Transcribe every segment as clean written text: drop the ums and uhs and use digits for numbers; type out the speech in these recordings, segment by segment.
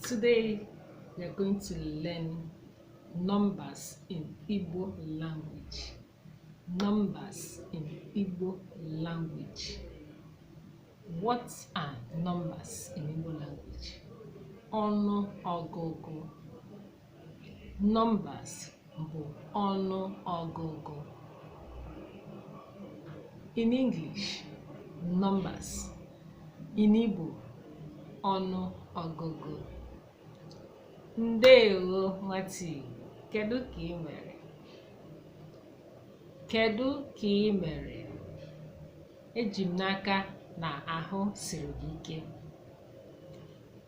Today we are going to learn numbers in Igbo language. Numbers in Igbo language. What are numbers in Igbo language? Ọnụ ọgụgụ. Numbers bụ ọnụ ọgụgụ. In English, numbers. In Igbo, ọnụ ọgụgụ. Ndeewo nwata Igbo, kedu ka ị mere? Kedu ka ị mere? Eji m n'aka na ahụ siri gị ike.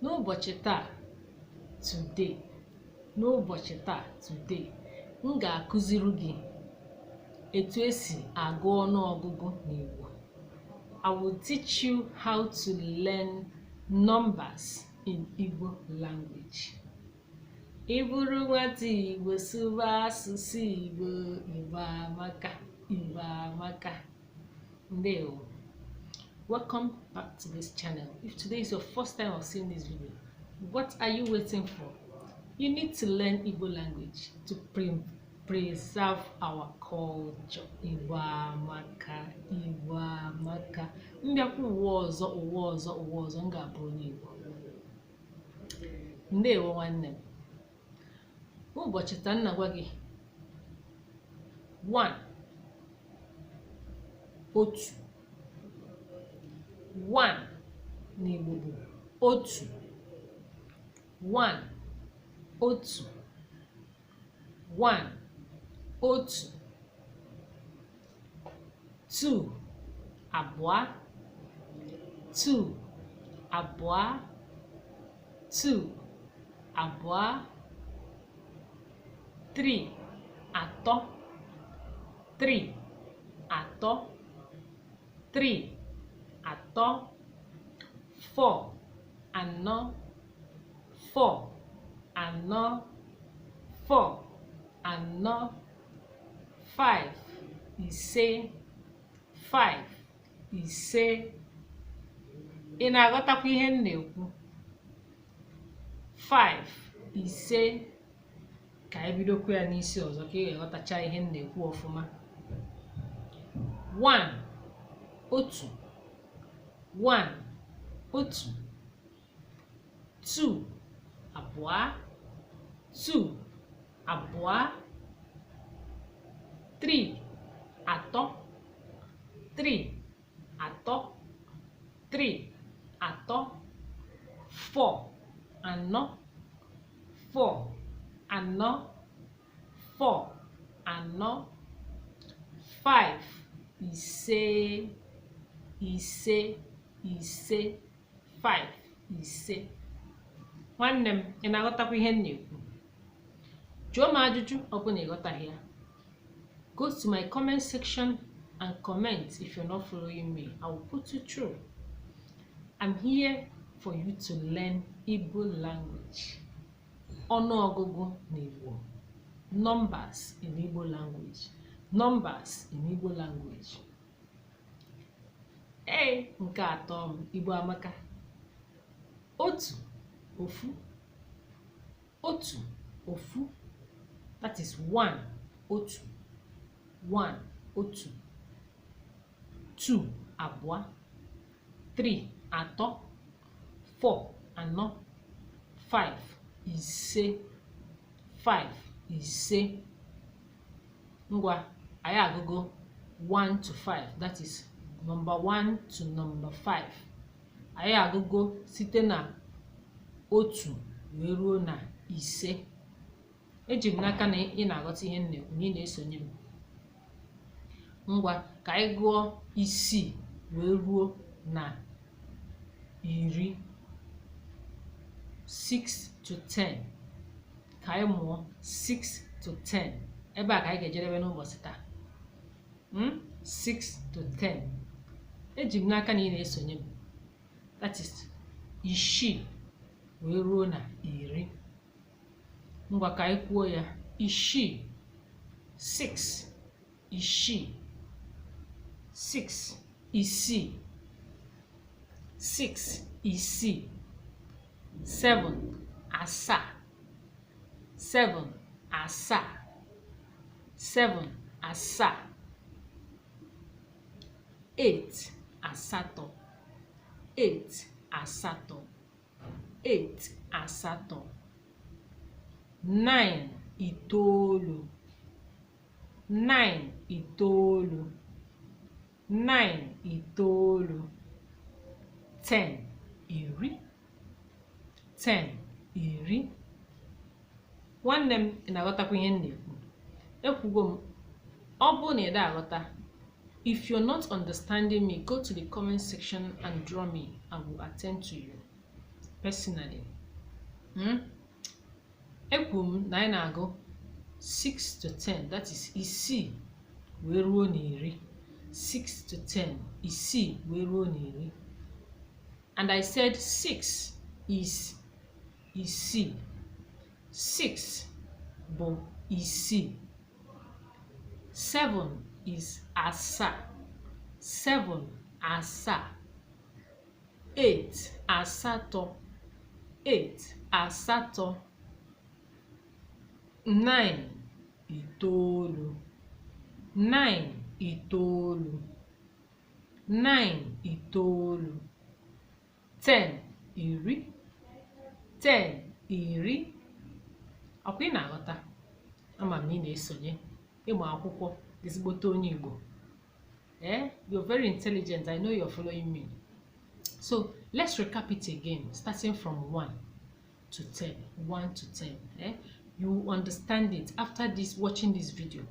N'ụbọchị taa, today, n'ụbọchị taa, today, m ga-akụziri gị etu esi agụ ọnụọgụgụ n'Igbo. I will teach you how to learn numbers in Igbo language. Ị bụrụ nwata Igbo, sụba asụsụ Igbo. Igbo amaka, Igbo amaka. Ndewo. Welcome back to this channel. If today is your first time of seeing this video, what are you waiting for? You need to learn Igbo language to preserve our culture. Igbo amaka, Igbo amaka. M bịakwa ụwa ọzọ, ụwa ọzọ, ụwa ọzọ, m ga-abụ onye Igbo. Ndewo nwanne m. Ụbọchị taa m na-agwa gị 1, otu. 1 n'Igbo bụ otu. 1, otu. 1, otu. 2, abụọ. 2, abụọ. 2, abụọ. 3, atọ. 3, atọ. 3, atọ. 4, anọ. 4, anọ. 4, anọ. 5, ise. 5, ise. Ị na-aghọtakwa ihe m na-ekwu? 5, ise. Ka anyị bidokwa ya n'isi ọzọ ka ị ga-aghọtacha ihe m na-ekwu ọfụma. 1, otu. 1, otu. 2, abụọ. 2, abụọ. 3, atọ. 3, atọ. 3, atọ. 4, anọ. 4, anọ. 4, anọ. 5, ise. Ise, ise. 5, ise. Nwanne m, ị na-aghọtakwa ihe m na-ekwu? Jụọ m ajụjụ ọ bụla ị ghọtaghị ya. Go to my comment section and comment. If you're not following me, I will put you through. I'm here for you to learn Igbo language. Ọnụọgụgụ n'Igbo, numbers in Igbo language, numbers in Igbo language. Ee, nke atọ m, Igbo amaka. Otu, ofu. Otu, ofu. That is one, otu. One, otu. Two, abụọ. Three, atọ. Four, anọ. Five, ise. Five, ise. Ngwa, anyị agụgo 1 to 5, that is number 1 to number 5. Anyị agụgo site na otu wee ruo na ise. Eji m n'aka na ị na-aghọta ihe m na-ekwu, na ị na-esonye m. Ngwa, ka anyị gụọ isii wee ruo na 10, 6 to 10. Ka anyị mụọ 6 to 10. Ebe a ka anyị ga-ejedebe n'ụbọchị taa. 6 to 10. Eji m n'aka na ị na-esonye m. That is 6 wee ruo na 10. Ngwa, ka anyị kwuo ya. 6, 6, 6, 6, 6, 6, 6, 7, Asaa. 7, asaa. 7, asaa. 8, asatọ. 8, asatọ. 8, asatọ. 9, itoolu. 9, itoolu. 9, itoolu. 10, iri. 10, iri. Nwanne m, ị na-aghọtakwa ihe m na-ekwu? Ekwugo m, ọ bụrụ na ị da aghọta, if you're not understanding me, go to the comment section and draw me. I will attend to you personally. Ekwu m na anyị na-agụ 6 to 10, that is 6 wee ruo na 10. 6 to 10, 6 wee ruo na 10. And I said 6 is 6. 6 bụ 6. 7 is asaa. 7, asaa. 8, asatọ. 8, asatọ. 9, itoolu. 9, itoolu. 9, itoolu. 10, 10. 10, 10. Ọkwa ị na-aghọta? Ama m na ị na-esonye ịmụ akwụkwọ, ezigbote onye Igbo. You're very intelligent. I know you're following me. So let's recap it again, starting from 1 to 10. 1 to 10. You understand it after this, watching this video.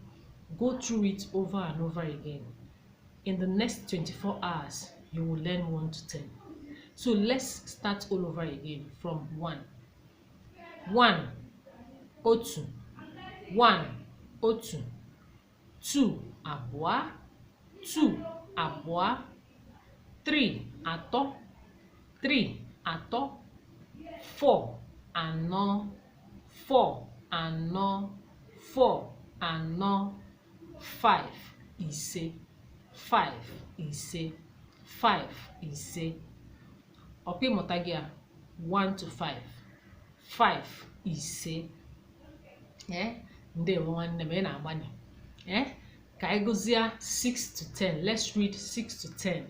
Go through it over and over again. In the next 24 hours, you will learn 1 to 10. So let's start all over again from 1. 1, otu. 1, otu. 2, abụọ. 2, abụọ. 3, atọ. 3, atọ. 4, anọ. 4, anọ. 4, anọ. 5, 5. 5, 5. 5, 5. Ọkwa ịmụta gị a? 1 to 5, 5, 5. Ee, ndewo nwanne m, ị na-agbanye. Ee, ka anyị gụzie 6 to 10. Let's read 6 to 10.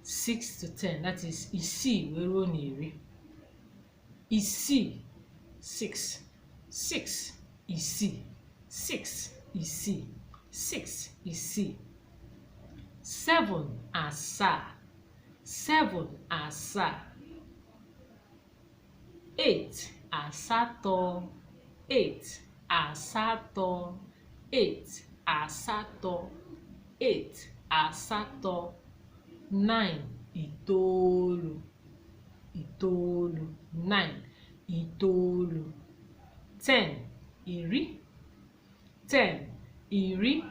6 to 10, that is 6 wee ruo na 10. 6, 6, 6, 6, 6, 6, 6, 6. 7, asaa. 7, asaa. 8, asatọ. 8, asatọ. 8, asatọ. 8, asatọ. 9, 9. 9, 9, 9. 10, 10. 10, 10.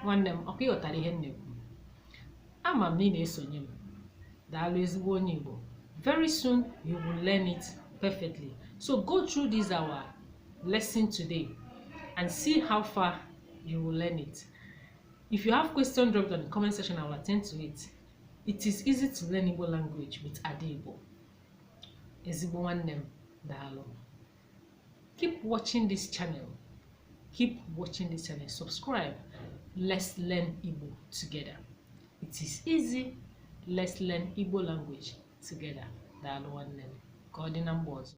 Nwanne m, ọkwa ịghọtara ihe m na-ekwu? Ama m na ị na-esonye m. Daalụ, ezigbo onye Igbo. Very soon you will learn it perfectly. So go through this our lesson today and see how far you will learn it. If you have question, drop it on the comment section. I will attend to it. It is easy to learn Igbo language with Ada Igbo. Ezigbo nwanne m, daalụ. Keep watching this channel. Keep watching this channel. Subscribe. Let's learn Igbo together. It is easy. Let's learn Igbo language together. Daalụ nwanne m, ka ọ dị na mgbe ọzọ.